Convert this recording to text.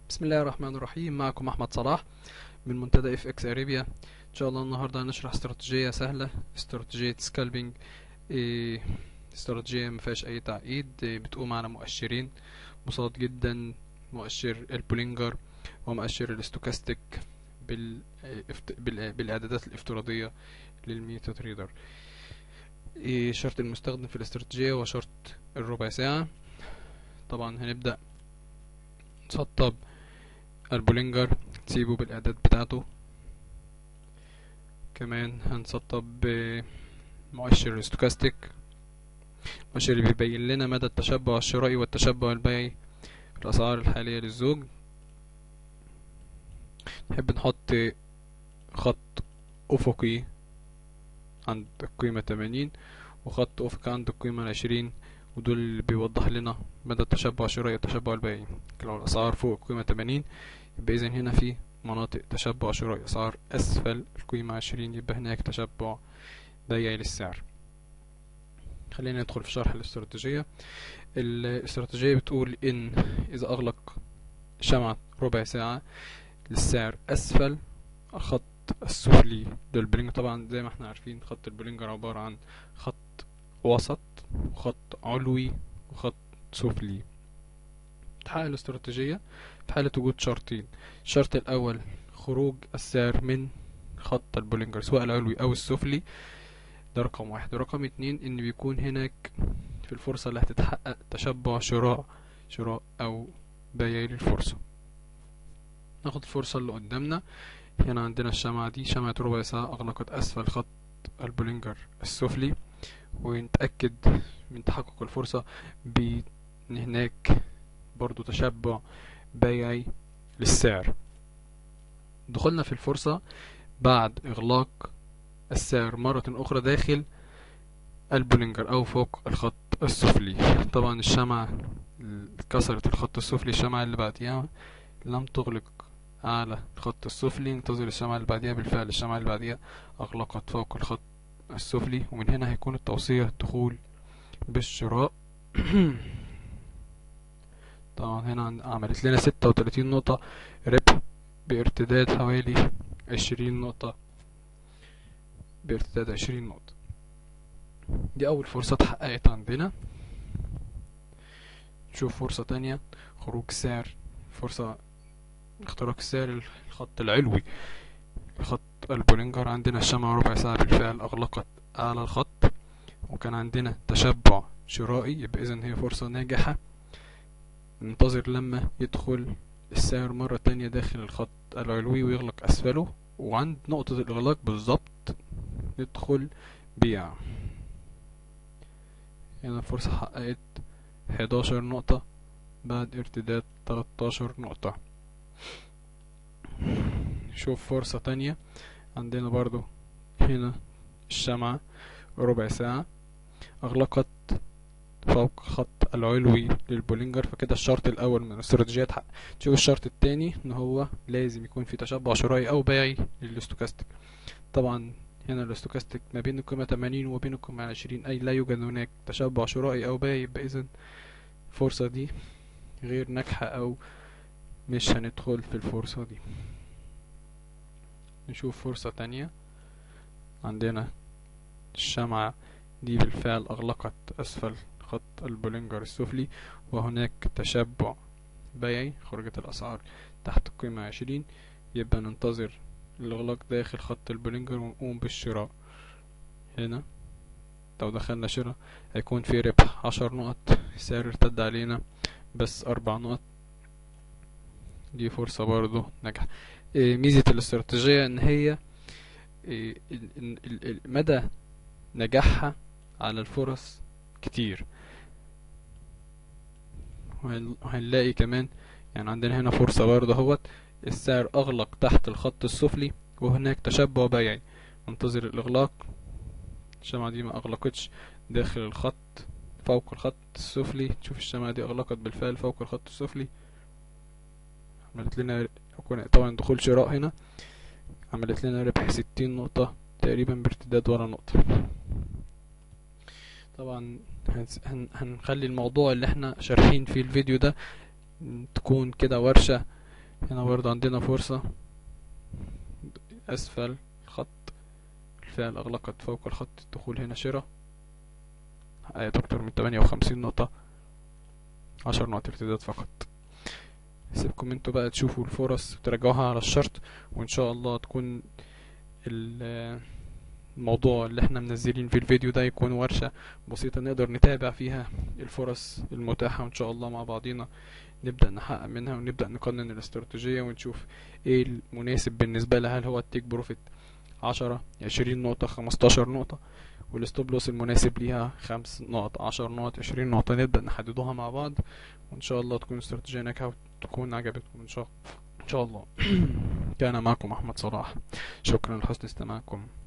بسم الله الرحمن الرحيم. معكم احمد صلاح من منتدى FX Arabia. ان شاء الله النهارده هنشرح استراتيجية سهله، استراتيجية scalping. استراتيجية ما فيهاش اي تعقيد، بتقوم على مؤشرين بساط جدا، مؤشر ال Bollinger ومؤشر ال stochastic بالاعدادات الافتراضية لل MetaTrader. الشرط المستخدم في الاستراتيجية هو شرط الربع ساعة. طبعا هنبدا نسطب ال Bollinger، تسيبه بالاعداد بتاعته. كمان هنسطب مؤشر ال stochastic، المؤشر اللي بيبين لنا مدى التشبع الشرائي والتشبع البيعي في الاسعار الحالية للزوج. نحب نحط خط افقي عند القيمة 80 وخط افقي عند القيمة 20، ودول اللي بيوضح لنا مدى التشبع الشرائي والتشبع البيعي. لو الأسعار فوق القيمة 80 يبقى إذن هنا في مناطق تشبع شرائي، أسعار أسفل القيمة 20 يبقى هناك تشبع بيعي للسعر. خلينا ندخل في شرح الاستراتيجية. الاستراتيجية بتقول إن إذا أغلق شمعة ربع ساعة للسعر أسفل الخط السفلي لل Bollinger، طبعا زي ما احنا عارفين خط ال Bollinger عبارة عن خط وسط وخط علوي وخط سفلي. تحقق الاستراتيجية في حالة وجود شرطين. الشرط الأول خروج السعر من خط ال Bollinger سواء العلوي أو السفلي، ده رقم واحد. رقم اتنين إن بيكون هناك في الفرصة اللي هتتحقق تشبع شراء أو بيع للفرصة. ناخد الفرصة اللي قدامنا. هنا عندنا الشمعة دي، شمعة ربع ساعة أغلقت أسفل خط ال Bollinger السفلي، ونتأكد من تحقق الفرصة بأن هناك برضو تشبع بيعي للسعر. دخلنا في الفرصة بعد إغلاق السعر مرة أخرى داخل ال Bollinger أو فوق الخط السفلي. طبعا الشمعة كسرت الخط السفلي، الشمعة اللي بعديها لم تغلق على الخط السفلي، ننتظر الشمعة اللي بعديها. بالفعل الشمعة اللي بعديها أغلقت فوق الخط السفلي، ومن هنا هيكون التوصية دخول بالشراء. طبعا هنا عملت لنا 36 نقطة ربح بارتداد حوالي 20 نقطة، بارتداد 20 نقطة. دي أول فرصة اتحققت عندنا. نشوف فرصة تانية، خروج سعر، فرصة اختراق السعر الخط العلوي خط ال Bollinger. عندنا الشمعة ربع ساعة بالفعل أغلقت على الخط، وكان عندنا تشبع شرائي، يبقى إذن هي فرصة ناجحة. ننتظر لما يدخل السعر مرة تانية داخل الخط العلوي ويغلق أسفله، وعند نقطة الإغلاق بالظبط ندخل بيع. هنا الفرصة حققت 11 نقطة بعد ارتداد 13 نقطة. شوف فرصة تانية عندنا برضو هنا الشمعة ربع ساعة أغلقت فوق خط العلوي لل Bollinger، فكده الشرط الأول من الاستراتيجية اتحقق. تشوف الشرط التاني إن هو لازم يكون في تشبع شرائي أو بيعي لل stochastic. طبعا هنا ال stochastic ما بين القيمة 80 وبين القيمة 20، أي لا يوجد هناك تشبع شرائي أو بيعي، يبقى إذن الفرصة دي غير ناجحة أو مش هندخل في الفرصة دي. نشوف فرصة تانية. عندنا الشمعة دي بالفعل أغلقت أسفل خط ال Bollinger السفلي، وهناك تشبع بيعي، خرجت الأسعار تحت القيمة 20، يبقى ننتظر الإغلاق داخل خط ال Bollinger ونقوم بالشراء. هنا لو دخلنا شراء هيكون في ربح 10 نقط، السعر ارتد علينا بس 4 نقط. دي فرصة برضو ناجحة. ميزة الاستراتيجية ان هي مدى نجاحها على الفرص كتير. وهنلاقي كمان يعني عندنا هنا فرصة برضه اهوت، السعر اغلق تحت الخط السفلي وهناك تشبع بيعي، انتظر الاغلاق. الشمعة دي ما اغلقتش داخل الخط فوق الخط السفلي، تشوف الشمعة دي اغلقت بالفعل فوق الخط السفلي، عملت لنا طبعا دخول شراء هنا، عملت لنا ربح 60 نقطة تقريبا بارتداد ولا نقطة. طبعا هنخلي الموضوع اللي احنا شارحين فيه الفيديو ده تكون كده ورشة هنا برضه عندنا فرصة أسفل الخط، بالفعل أغلقت فوق الخط، الدخول هنا شراء، حققت أكتر من 58 نقطة، 10 نقط ارتداد فقط. سيبكم انتوا بقى تشوفوا الفرص وتراجعوها على الشرط، وان شاء الله تكون الموضوع اللي احنا منزلين في الفيديو ده يكون ورشة بسيطة نقدر نتابع فيها الفرص المتاحة، وان شاء الله مع بعضينا نبدأ نحقق منها ونبدأ نقنن الاستراتيجية ونشوف ايه المناسب بالنسبة لها، هل هو ال take profit 10 20 نقطة 15 نقطة، وال stop loss المناسب ليها 5 نقط 10 نقط 20 نقطة، نبدأ نحددوها مع بعض، وإن شاء الله تكون استراتيجية ناجحة وتكون عجبتكم إن شاء الله. كان معكم أحمد صلاح، شكرا لحسن استماعكم.